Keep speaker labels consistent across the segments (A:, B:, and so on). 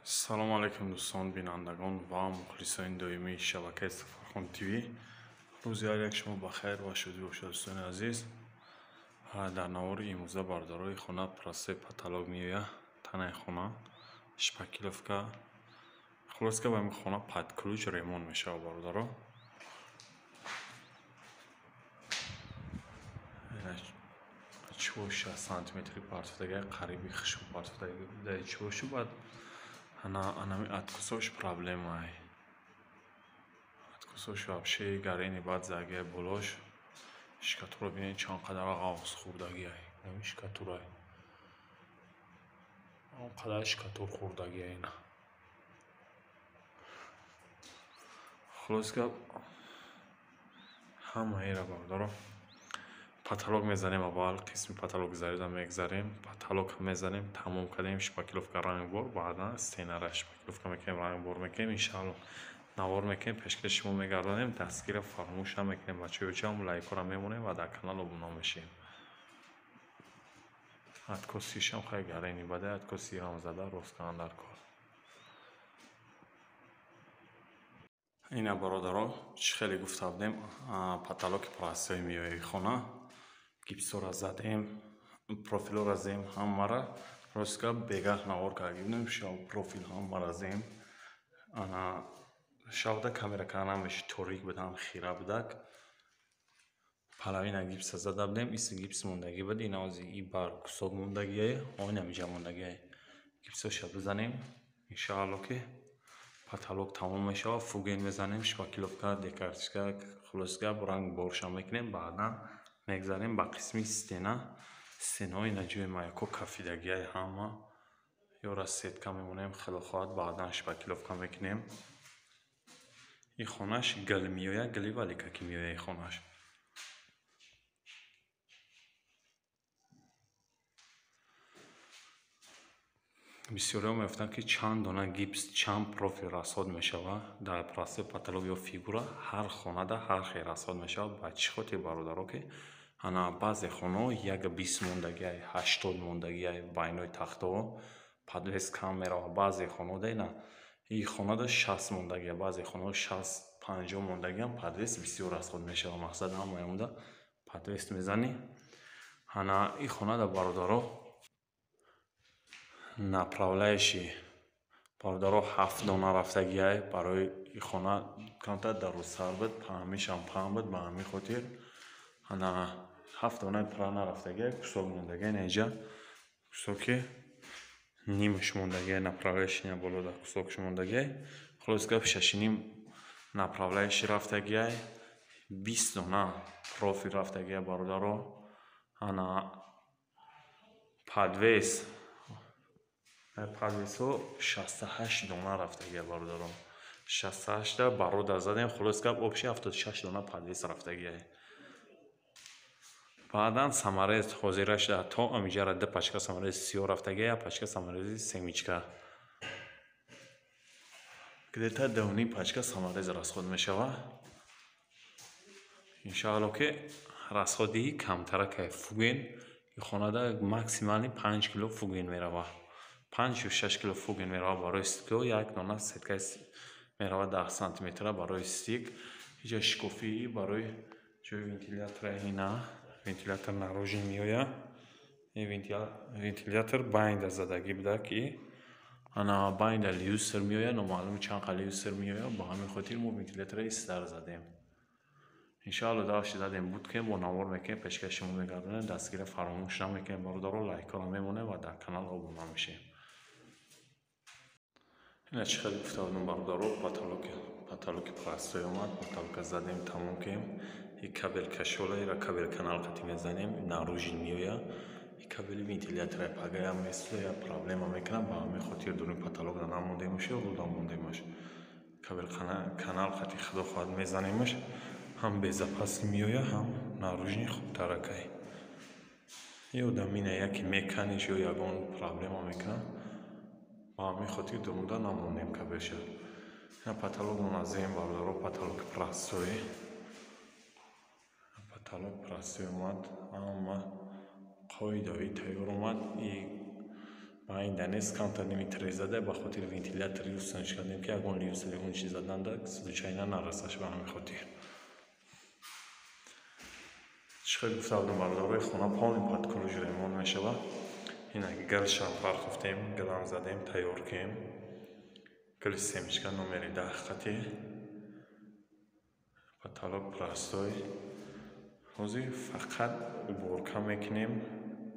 A: Салом алейкум дӯстон, бинандагон ва мухлисони доимии шабакаи Сафархон ТВ. Рӯзи ҳар як шумо ба хайр ва шодӣ бошад, дӯстони азиз. Дар навори имрӯза бародарои хона простой потолок меояд, танаи хона, шпаклёвка. Хулоска ба ин хона под ключ ремонт мешавад, бародаро. Чӯша сантиметри партофтага, қариби хушк партофтага чӯшу баъд анами откусош проблемай. Откусош вообще гарени баъд загия болош. Шикатура бинед чанд қадар ғавз хӯрдагиай. Ами шикатурай. Он қадар шикатур хӯрдагиай ина. Хулос гап ҳамаеро бародаро потолок мезанем, аввал қисми потолок зарида мегзарем, потолок мезанем, тамом кардем, шпаклёвка рангбор, баъдан стенара шпаклёвка мекунем, рангбор мекунем, иншаалло навор мекунем, пешкаши шумо мегардонем, дастгира фаромӯш намекунем, бачаёчам лайкҳоро мемонем ва дар канал обуна мешем. Откосишам хай гарени бадай, откосиам зада рост кунан дар кор. Ина бародаро, чӣ хеле гуфта будем, потолоки простой меояи хона. Гипсора задем, профилора зем ҳамара. Рост гап бегаҳ навор карда будем, шав профил ҳамара зем. Ана шавда камера карда намешид, торик буд, ҳам хира будак. Половина гипса зада будем, иси гипс мондагӣ буд, ина ози и бар кусок мондагие, оин ҳамиҷа мондагие. Гипсоша бизанем, иншаалло ки потолок тамом мешавад, фуген мезанем, шпаклёвка, декарточка, хулос гап ранг борша мекунем, баъдан мегзарем ба қисми стена. Стенаҳои ина ҷои маяко кафидагиай ҳама. Ёра сетка мемонем, хело хоҳад, баъдан шпаклёвка мекунем. И хонаш гил меояд, гили валика ки меояд и хонаш. Бисёриҳо мегуфтанд, ки чанд дона гипс, чанд профил расход мешавад дар простой потолок ё фигура. Ҳар хонада ҳар хел расход мешавад. Ба чӣ хотир, бародаро, ки ана баъзе хонаҳо 1,20 мондагиай, 80 мондагиай байнои тахтаҳо подвес кам меравад. Баъзе хонаҳода ина и хонада 60 мондагия, баъзе хонаҳо 60-50 мондагиам подвес бисёр расход мешавад. Мақсад ҳамаи онда подвес мезанӣ. Ана и хонада бародаро направляющий бародаро 7 дона рафтагиай барои и хона камтар дарозтар буд, паҳмишам паҳн буд, ба ҳамин хотир ана 7 донаи пурра нарафтагиай, кусок мондагиай. Инҷа кусоки нимаш мондагиай, направляющий болода кусокш мондагиай. Хулос гап 6,5 направляющий рафтагиай, 20 дона профил рафтагиай бародаро. Ана подвес подвесҳо 68 дона рафтагия бародарон. 68-та бародар задем, хулос гап общий 76 дона подвес рафтагия. Баъдан саморез ҳозира шуда, то амиҷара 2 пачка саморези сиёҳ рафтагия, як пачка саморези семичка. Где-то 2,5 пачка саморез расход мешавад. Иншаалло ки расходи камтаракай фуген хонада максимални 5 кило фуген меравад. 5 ё 6 кило фуген меравад барои стико, як дона сетка меравад 10 сантиметра барои стик. Иҷа шикофии барои ҷои вентилятора ина, вентилятор наружи меояд. Ин вентилятор байнда задагӣ буда ки ана байнда люстр меояд, номаълум чанд қа люстр меояд, ба ҳамин хотир мо вентилятора истар задем. Иншаалло давши задем буд ки бо навор мекунем, пешкаши шумо мегардонем, дастгира фаромӯш намекунем бародаро, лайкҳоро мемонем ва дар канал обуна мешем. Ина чӣ хеле гуфта будем бародаро, потолоки простой омад, потолока задем, тамом кардем. И кабел кашола, ира кабел канал қати мезанем, наружи меояд. И кабели вентилятора пагаям месӯя, проблема мекунам, ба ҳамин хотир дурин потолокда намондемаш ё руда мондемаш. Кабел канал қати худо хоҳад мезанемаш, ҳам безапас меояд, ҳам наружни хубтаракай. Ё дамина яке меканиш ё ягон проблема мекунам. Ба ҳамин хотир дурунда намондем кабелша. Ина потолок моназем бародаро, потолоки простой. Потолок простой омад, ҳама қоидави тайёр омад. И Ин нест, камтар ними тирезада, ба хотири вентилятори устаниш кардем, ки ягон люстр, ягон чиз заданда случайно нарасаш, ба ҳамин хотир. Чӣ хел гуфта будам, бародарои, хона полный под ключ ремонт мешавад. Ина гилшам партофтем, гилам задем, тайёр кем. Гили семечка номери 10 қати. Потолок простой. Ҳозир фақат уборка мекунем.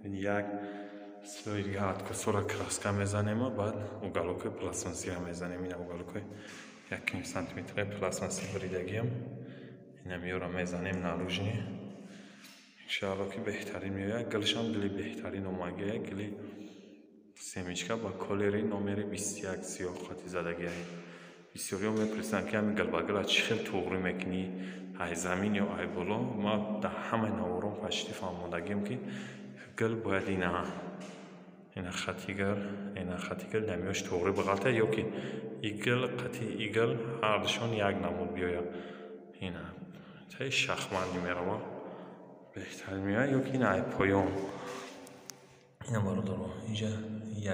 A: Як слой дига откосора краска мезанем, баъд уголокои пластмассира мезанем. Ина уголокои 1,5 сантиметраи пластмасси буридагиам. Ина миёра мезанем наружный. Иншоалло, ки беҳтарин меояд. Гилшам гили беҳтарин омагия, гили семечка ба колери номери 21 сиёҳ қати задагиай. Бисёриҳо мепурсанд, ки ҳамин гилбагила чӣ хел туғрӣ мекунӣ, ай замин ё ай боло? Ма дар ҳамаи наворон почти фаҳмондагиам, ки гил бояд ина хати гил, ина хати гил намиёш туғрӣ биғалта, ё ки и гил қати и гил ҳардушон як намуд биёяд. Ина таи шахманди мерава, беҳтарин меояд, ё ки ина ай поён. Ина, бародаро, инҷа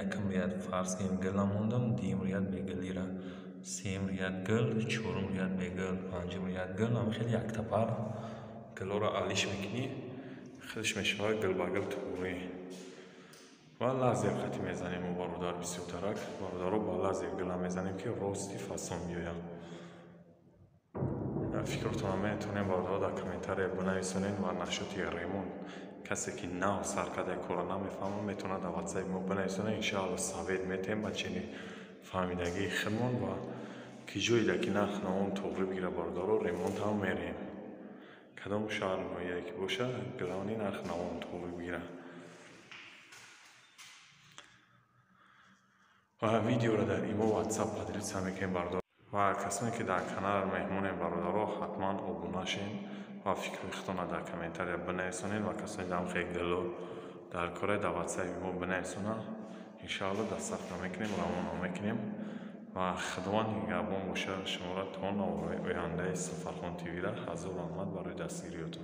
A: якум ряд, фарз кунем, гил намондам, дуюм ряд бегилира, сеюм ряд гил, чорум ряд бегил, панҷум ряд гил. Ҳам хеле яктапар гилҳоро алиш мекунӣ, хелш мешавад гил ба гил туғрӣ. Ва лазер қати мезанем мо, бародар, бисёртарак, бародаро, ба лазер гила мезанем, ки рости фасон биёяд. Фикротонро метавонем, бародаро, дар комментария бинависонед ва насчёти ремонт касе ки нав сар карда, кора намефаҳмад, метавонад дар ватсапи мо бинависонад. Иншоалло, совет метаҳем ба чени фаҳмидагии худмон ва ки ҷоеда ки нарх наон туғрӣ бигирад, бародаро, ремонтам мерем. Кадом шаҳру ноҳияе ки бошад, главный нарх наон туғрӣ бигирад. Ва видеоро дар имо, ватсап поделиться мекунем, бародаро. Ва касоне ки дар канал меҳмонем, бародаро, ҳатман обуна шен ва фикри худтонро дар комментария бинависонед. Ва касоне дар хеле гило дар кора, дар ватсапи мо бинависонанд, иншоалло доставка мекунем, равона мекунем. Ва Худованд нигаҳбон бошад шуморо то наворҳои ояндаи Сафархон ТВ-ра. Ҳазор раҳмат барои дастгириётон.